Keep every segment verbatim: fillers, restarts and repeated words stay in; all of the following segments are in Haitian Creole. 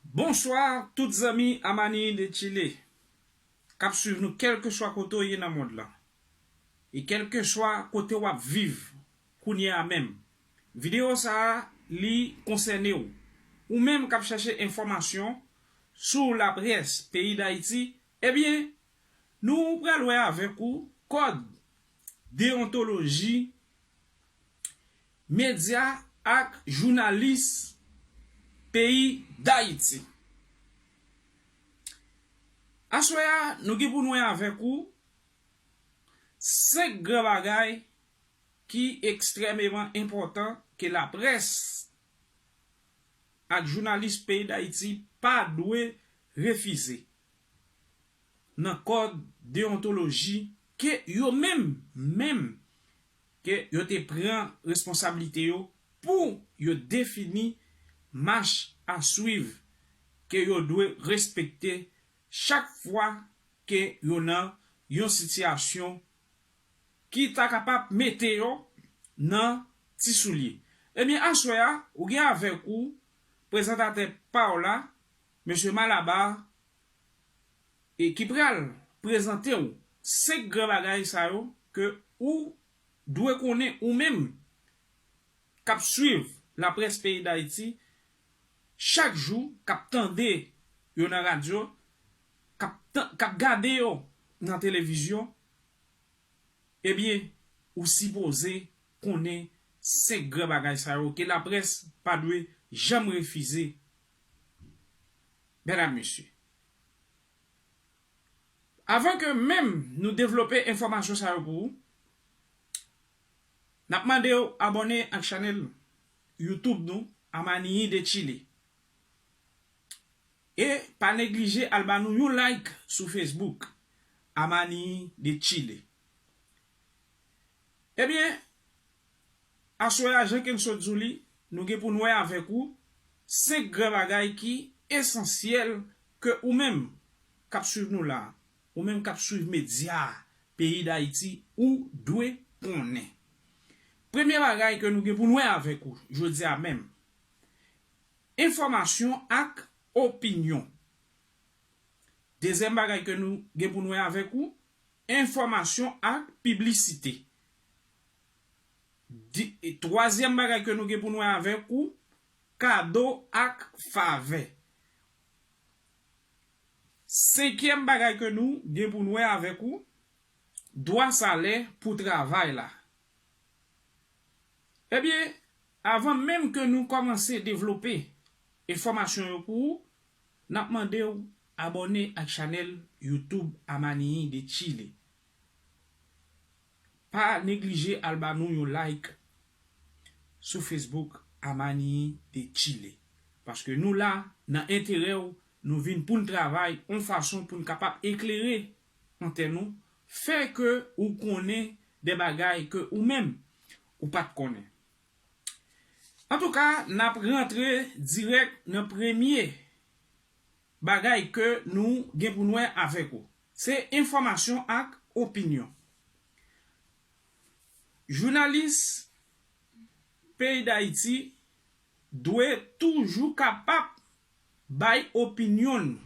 Bonswa tout zanmi Amani de Chile k ap swiv nou kèlkeswa kote w ye nan mond lan e kèlkeswa kote w ap viv kounye a menm. Videyo sa a, li konsène w. Ou menm k ap chèche enfòmasyon sou laprès peyi Dayiti, ebyen, nou pral wè avèk ou kòd deyontoloji medya ak jounalis peyi Dayiti. Aswè a, nou gen pou n wè avèk ou senk gran bagay ki ekstrèmeman enpòtan ke laprès ak jounalis peyi Dayiti pa dwe refize nan kòd deyontoloji ke yo menm, menm, ke yo te pran responsablite yo pou yo defini mach a swiv ke yo dwe respekte chak fwa ke yo nan yon sitiyasyon ki ta kapab mete yo nan ti soulye. Ebyen, aswè a, ou gen avèk ou prezantatè pa w la, mesye Malabar, e ki pral prezante w senk gran bagay sa yo ke ou dwe konnen ou menm k ap swiv laprès peyi Dayiti chak jou, k ap tande yo nan radyo, k ap tan- k ap gade yo nan televizyon, ebyen, ou sipoze konnen senk gran bagay sa yo ke laprès pa dwe janm refize. Medam, mesye, avan ke menm nou devlope enfòmasyon sa yo pou ou, n ap mande w abòne ak chanèl YouTube nou, Amani de Chile. E pa neglije al ba nou yon like sou Facebook, Amani de Chile. Ebyen, aswè a, jan ke n sot di w li, nou gen pou n wè avèk ou senk gran bagay ki esansyèl ke ou menm k ap swiv nou la, ou menm k ap swiv medya peyi Dayiti, ou dwe konnen. Premye bagay ke nou gen pou n wè avèk ou jodi a menm, enfòmasyon ak opinyon. Dezyèm bagay ke nou gen pou n wè avèk ou, enfòmasyon ak piblisite. Di- e twazyèm bagay ke nou gen pou n wè avèk ou, kado ak favè. Senkyèm bagay ke nou gen pou n wè avèk ou, dwa salè pou travay la. Ebyen, avan menm ke nou kòmanse devlope enfòmasyon yo pou ou, n ap mande w abòne ak chanèl YouTube Amani de Chile. Pa neglije al ba nou yon like sou Facebook Amani de Chile. Paske nou la, nan enterè w, nou vin pou n travay yon fason pou n kapab eklere antèn ou, fè ke ou konnen de bagay ke ou menm ou pa t konnen. Antouka, n ap rantre dirèk nan premye bagay ke nou gen pou n wè avèk ou. Se enfòmasyon ak opinyon. Jounalis peyi Dayiti dwe toujou kapab bay opinyon l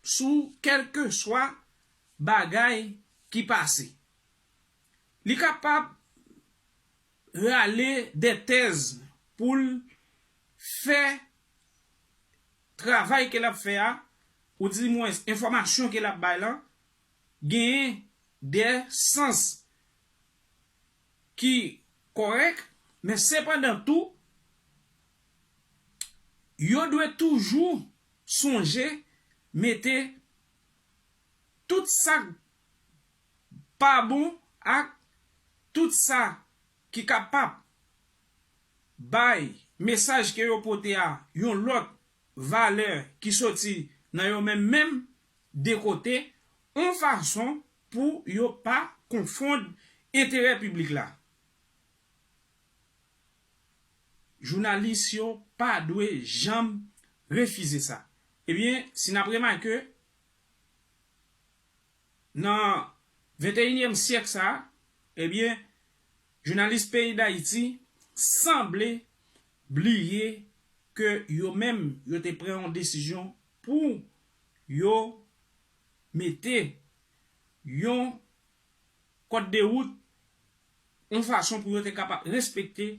sou kèlkeswa bagay ki pase. Li kapab rale de tèz pou l fè travay ke l ap fè a, oudimwens enfòmasyon ke l ap bay lan, genyen de sans ki kòrèk, men sepandan tou, yo dwe toujou sonje mete tout sa k pa bon ak tout sa ki kapab bay mesaj ke yo pote a yon lòt valè ki soti nan yo menm menm de kote, yon fason pou yo pa konfonn enterè piblik la. Jounalis yo pa dwe janm refize sa. Ebyen, si n ap remake, nan venteyinyèm syèk sa a, ebyen, jounalis peyi Dayiti sanble bliye ke yo menm yo te pran yon desizyon pou yo mete yon kòd de wout, yon fason pou yo te kapab respekte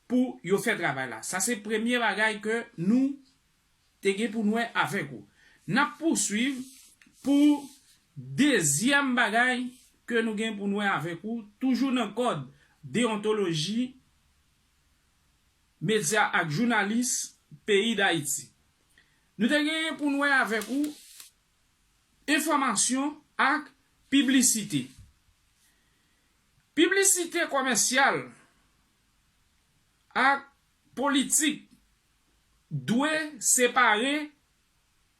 pou yo fè travay la. Sa se premye bagay ke nou te gen pou n wè avèk ou. N ap pouswiv pou dezyèm bagay ke nou gen pou n wè avèk ou, toujou nan kòd deyontoloji medya ak jounalis peyi Dayiti. Nou te genyen pou n wè avèk ou enfòmasyon ak piblisite. Piblisite komèsyal ak politik dwe separe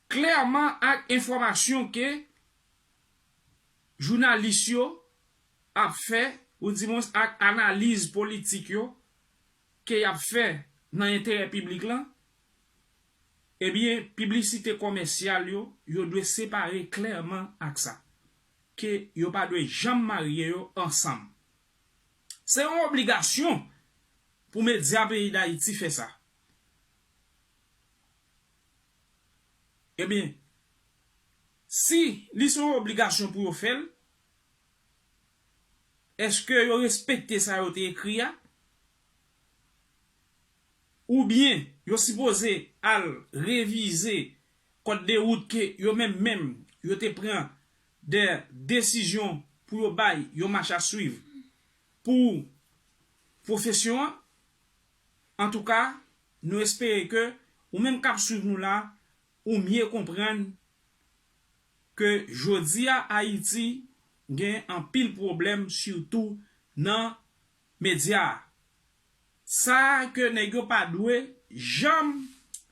klèman ak enfòmasyon ke jounalis yo ap fè, oudimwens ak analiz politik yo ke y ap fè nan enterè piblik lan, ebyen, piblisite komèsyal yo, yo dwe separe klèman ak sa. Ke yo pa dwe janm marye yo ansanm. Se yon obligasyon pou medya peyi Dayiti fè sa. Ebyen, si li se yon obligasyon pou yo fè l, èske yo respekte sa yo te ekri a? Oubyen yo sipoze al revize kòd de wout ke yo menm menm yo te pran de desizyon pou yo bay yon mach a swiv pou pwofesyon an? Antouka, nou espere ke ou menm k ap swiv nou la, ou mye konprann ke jodi a Ayiti gen anpil pwoblèm, sitou nan medya a. Sa ke nèg yo pa dwe janm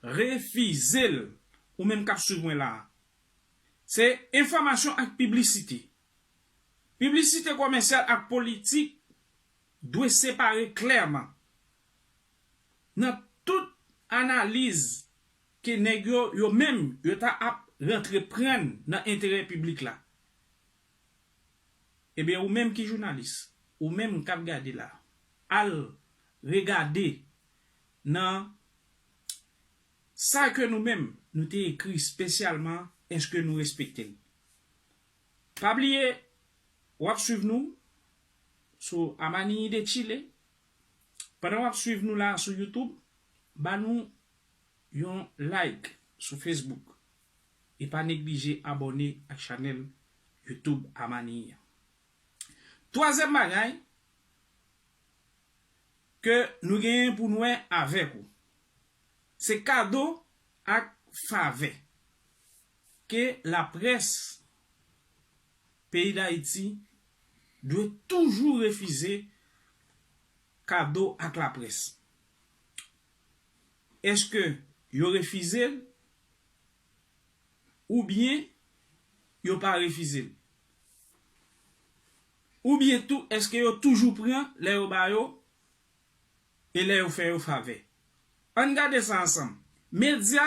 refize l, ou menm k ap swiv mwen la a. Se enfòmasyon ak piblisite. Piblisite komèsyal ak politik dwe separe klèman. Nan tout analiz ke nèg yo, yo menm, yo ta ap rantre pran nan enterè piblik la. Ebyen, ou menm ki jounalis, ou menm k ap gade la, al regade nan sa ke nou menm, nou te ekri espesyalman, èske nou respekte l? Pa bliye, w ap swiv nou sou Amani de Chile. Pandan w ap swiv nou la sou YouTube, ba nou yon like sou Facebook. E pa neglije abòne ak chanèl YouTube Amani an. Twazyèm bagay ke nou genyen pou n wè avèk ou, se kado ak favè ke laprès peyi Dayiti dwe toujou refize kado ak laprès. Èske yo refize l oubyen yo pa refize l? Oubyen tou, èske yo toujou pran lè yo ba yo e lè yo fè yo favè? Ann gade sa ansanm. Medya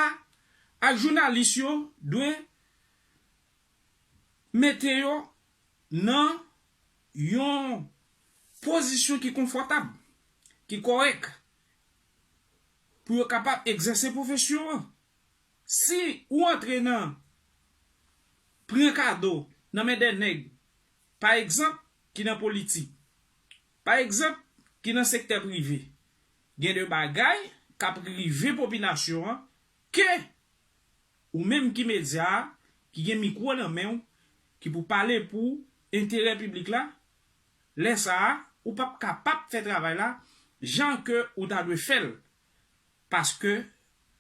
ak jounalis yo dwe mete yo nan yon pozisyon ki konfòtab, ki kòrèk, pou yo kapab egzèse pwofesyon an. Si ou antre nan pran kado nan men de nèg, pa egzanp, ki nan politik, pa egzanp, ki nan sektè prive, gen de bagay k ap rive popilasyon an ke ou menm ki medya a, ki gen mikwo nan men w, ki pou pale pou enterè piblik la, lè sa a, ou p ap kapab fè travay la jan ke ou ta dwe fè l, paske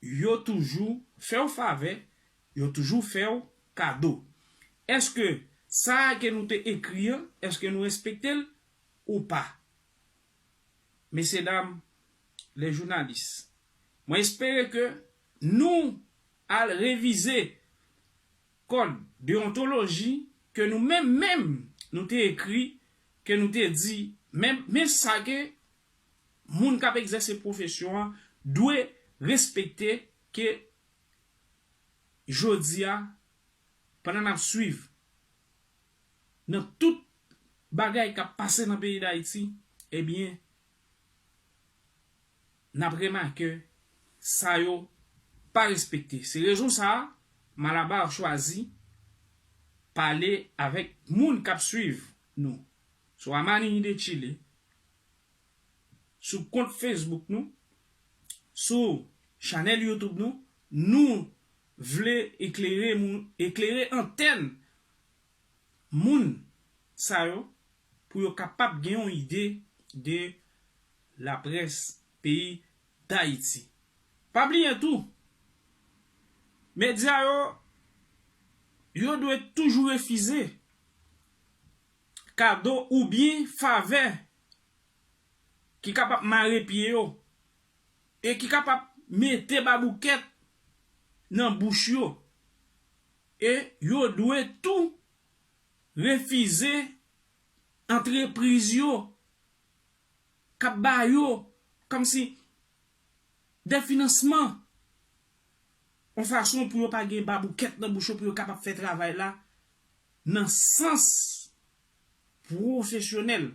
yo toujou fè w favè, yo toujou fè w kado. Èske sa a ke nou te ekri an, èske nou respekte l ou pa? Mesye dam, lè jounalis, mwen espere ke nou al revize kòd deyontoloji ke nou menm menm nou te ekri, ke nou te di, men, men sa ke moun k ap egzèse pwofesyon an dwe respekte, ke jodi a, pandan n ap swiv nan tout bagay k ap pase nan peyi Dayiti, ebyen, n ap remake sa yo pa respekte. Se rezon sa a, Malabar chwazi pale avèk moun k ap swiv nou sou Amani de Chile, sou kont Facebook nou, sou chanèl YouTube nou. Nou vle eklere moun, eklere antèn moun sa yo pou yo kapab gen yon ide de laprès peyi Dayiti. Pa bliye tou, medya yo, yo dwe toujou refize kado oubyen favè ki kapab mare pye yo e ki kapab mete baboukèt nan bouch yo. E yo dwe tou refize antrepriz yo k ap ba yo kòmsi de finansman, yon fason pou yo pa gen baboukèt nan bouch yo, pou yo kapab fè travay la nan sans pwofesyonèl.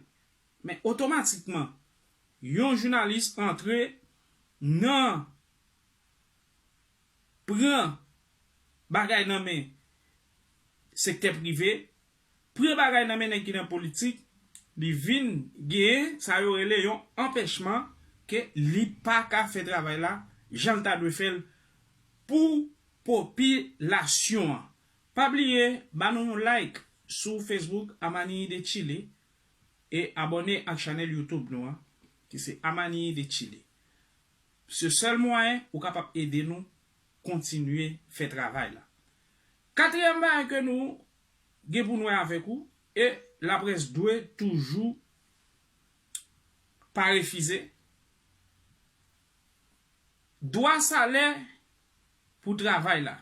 Men otomatikman, yon jounalis antre nan pran bagay nan men sektè prive, pran bagay nan men nèg ki nan politik, li vin gen sa yo rele yon anpèchman, ke li pa ka fè travay la jan l ta dwe fè l pou popilasyon an. Pa bliye, ba nou yon like sou Facebook Amani de Chile e abòne ak chanèl YouTube nou an, ki se Amani de Chile. Se sèl mwayen ou kapab ede nou kontinye fè travay la. Katriyèm bagay ke nou gen pou n wè avèk ou, e laprès dwe toujou pa refize, dwa salè pou travay la.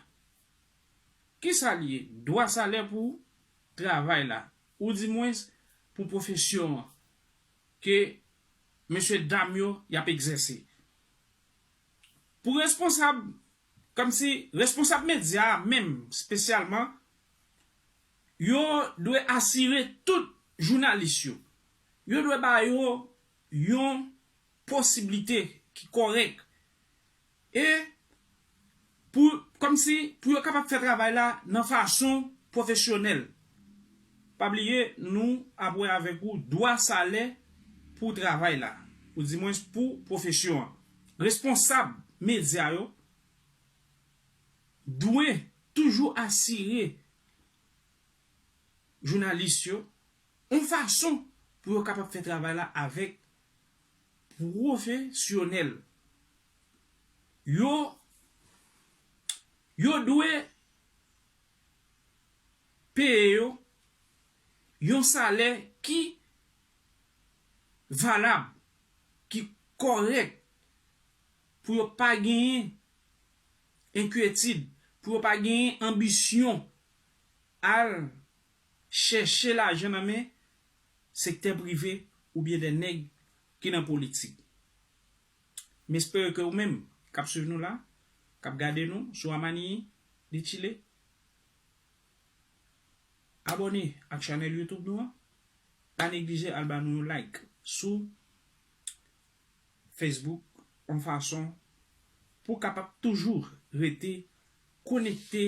Kisa li ye? Dwa salè pou travay la, oudimwens pou pwofesyon an ke mesye dam yo y ap egzèse. Pou responsab, kòmsi responsab medya a menm, espesyalman, yo dwe asire tout jounalis yo. Yo dwe ba yo yon posiblite ki kòrèk. E pou, kòmsi, pou yo kapab fè travay la nan fason pwofesyonèl. Pa bliye, nou ap wè avèk ou dwa salè pou travay la, oudimwens pou pwofesyon an. Responsab medya yo dwe toujou asire jounalis yo yon fason pou yo kapab fè travay la avèk pwofesyonèl. Yo, yo dwe peye yo yon salè ki valab, ki kòrèk, pou yo pa genyen enkyetid, pou yo pa genyen anbisyon al chèche lajan nan men sektè prive oubyen de nèg ki nan politik. M espere ke ou menm k ap swiv nou la, k ap gade nou sou Amani de Chile, abòne ak chanèl YouTube nou an. Pa neglije al ba nou yon like sou Facebook, yon fason pou kapab toujou rete konekte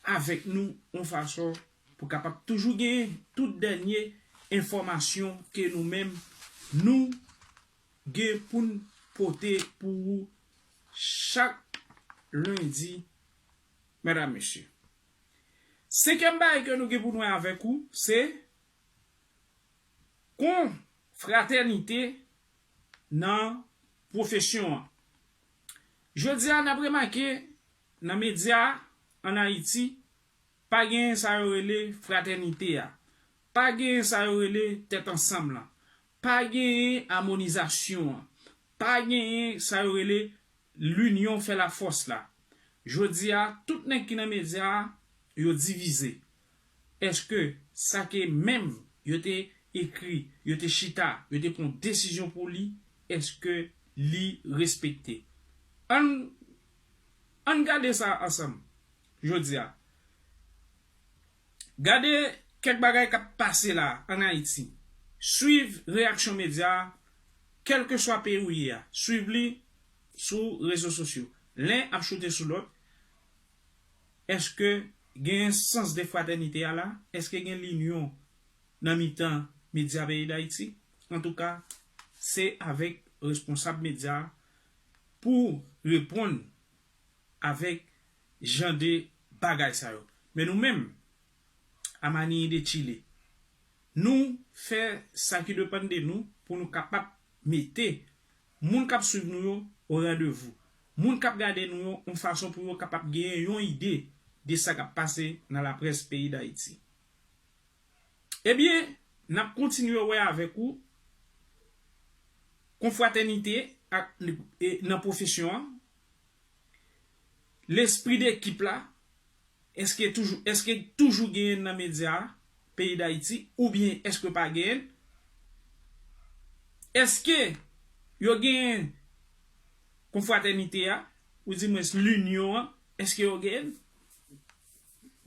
avèk nou, yon fason pou kapab toujou genyen tout dènye enfòmasyon ke nou menm nou gen pou n pote pou ou chak lendi, medam, mesye. Senkyèm bagay ke nou gen pou nou wè avèk ou, se konfratènite nan pwofesyon an. Jodi a, n ap remake nan medya ann Ayiti, pa genyen sa yo rele fratènite a, pa genyen sa yo rele tèt ansanm lan, pa genyen amonizasyon an, pa genyen sa yo rele linyon fè lafòs la. Jodi a, tout nèg ki nan medya a, yo divize. Èske sa ke menm yo te ekri, yo te chita, yo te pran desizyon pou li, èske li respekte? Ann, ann gade sa ansanm jodi a. Gade kèk bagay k ap pase la ann Ayiti. Swiv reyaksyon medya a, kèlkeswa peyi ou ye a. Swiv li sou rezo sosyo. len ap choute sou lòt. Èske gen sans de fratènite a la? Èske gen linyon nan mitan medya peyi Dayiti? Antouka, se avèk responsab medya pou reponn avèk jan de bagay sa yo. Men nou menm, a Manille de Chile, nou fè sa ki depann de nou pou nou kapab mete moun k ap swiv nou yo o randevou. Moun k ap gade nou yo yon fason pou yo kapab genyen yon ide de sa k ap pase nan laprès peyi Dayiti. Ebyen, n ap kontinye wè avèk ou konfratènite ak, e, nan pwofesyon an, lespri dekip la, èske toujou, èske toujou genyen nan medya a, peyi Dayiti, oubyen èske pa genyen? Èske yo genyen konfratènite a, oudimwens linyon an, èske yo genyen?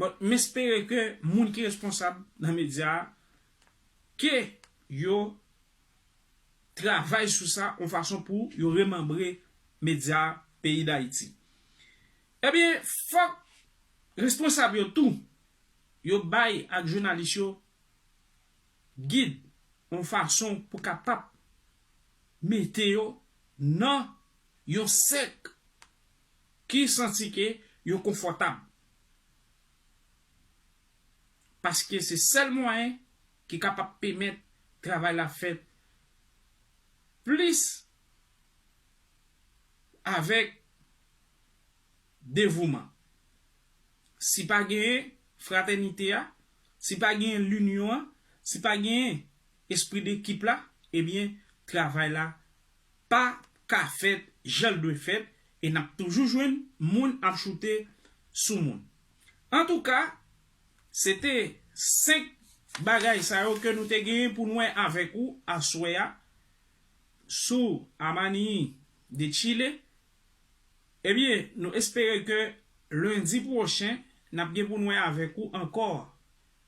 Bon, m espere ke moun ki responsab nan medya a, ke yo travay sou sa yon fason pou yo remanbre medya peyi Dayiti. Ebyen, fòk responsab yo tou, yo bay ak jounalis yo gid yon fason pou kapab mete yo nan yon sèk ki santi ke yo konfòtab. Paske se sèl mwayen ki kapab pèmèt travay la fèt plis avèk devouman. Si pa genyen fratènite a, si pa genyen linyon an, si pa genyen espri dekip la, ebyen, travay la pa ka fèt jan l dwe fèt, e n ap toujou jwenn moun ap choute sou moun. Antouka, se te senk bagay sa yo ke nou te genyen pou n wè avèk ou aswè a sou Amani de Chile. Ebyen, nou espere ke lendi pwochen, n ap gen pou n wè avèk ou ankò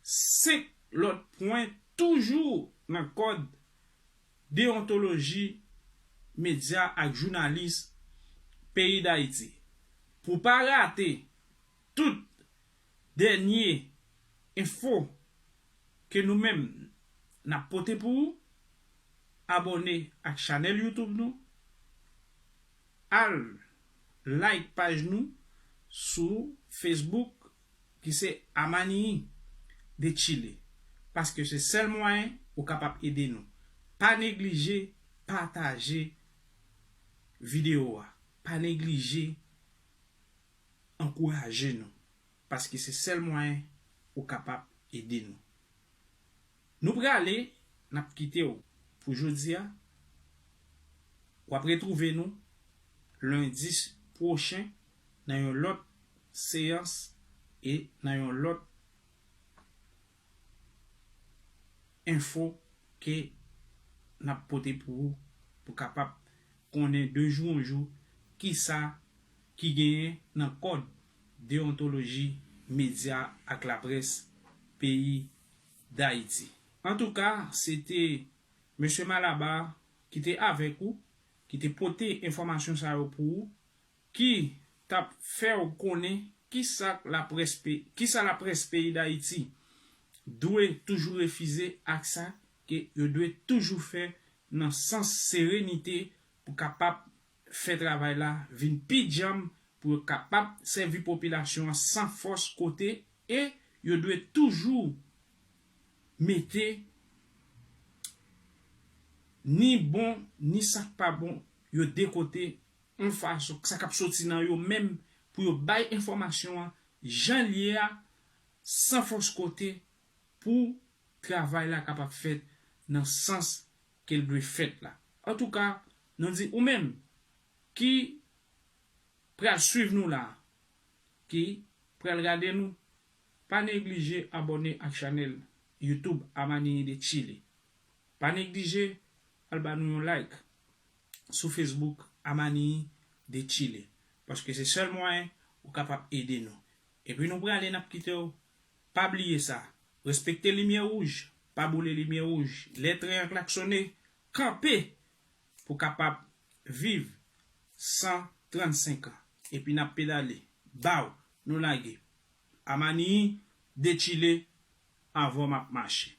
senk lòt pwen toujou nan kòd deyontoloji medya ak jounalis peyi Dayiti. Pou pa rate tout dènye enfo ke nou menm n ap pote pou ou, abòne ak chanèl YouTube nou, al like paj nou sou Facebook ki se Amani de Chile. Paske se sèl mwayen ou kapab ede nou. Pa neglije pataje videyo a. Pa neglije ankouraje nou. Paske se sèl mwayen ou kapab ede nou. Nou prale, n ap kite w pou jodi a. W ap retwouve nou lendi pwochen nan yon lòt seyans e nan yon lòt enfo ke n ap pote pou ou, pou kapab konnen de jou an jou kisa ki genyen nan kòd deyontoloji medya ak laprès peyi Dayiti. Antouka, se te Mesye Malaba ki te avèk ou, ki te pote enfòmasyon sa yo pou ou, ki t ap fè w konnen kisa laprès pe-, kisa laprès peyi Dayiti dwe toujou refize ak sa ke yo dwe toujou fè nan sans serenite pou kapab fè travay la vin pi djanm, pou yo kapab sèvi popilasyon an san fòs kote, e yo dwe toujou mete ni bon, ni sa k pa bon, yo de kote, yon fason, sa k ap soti nan yo menm, pou yo bay enfòmasyon an jan l ye a, san fòs kote, pou travay la kapab fèt nan sans ke l dwe fèt la. Antouka, nou di ou menm ki pral swiv nou la, ki pral gade nou, pa neglije abòne ak chanèl YouTube Amani de Chile. Pa neglije al ba nou yon like sou Facebook Amani de Chile. Paske se sèl mwayen ou kapab ede nou. Epi nou prale, n ap kite w. Pa bliye sa. Respekte limyè wouj. Pa boule limyè wouj. Lè tren an klaksonnen, kanpe pou kapab viv san trannsenk an. Epi n ap pedale. Baw, nou lage. Amani, dechile, avè w m ap mache.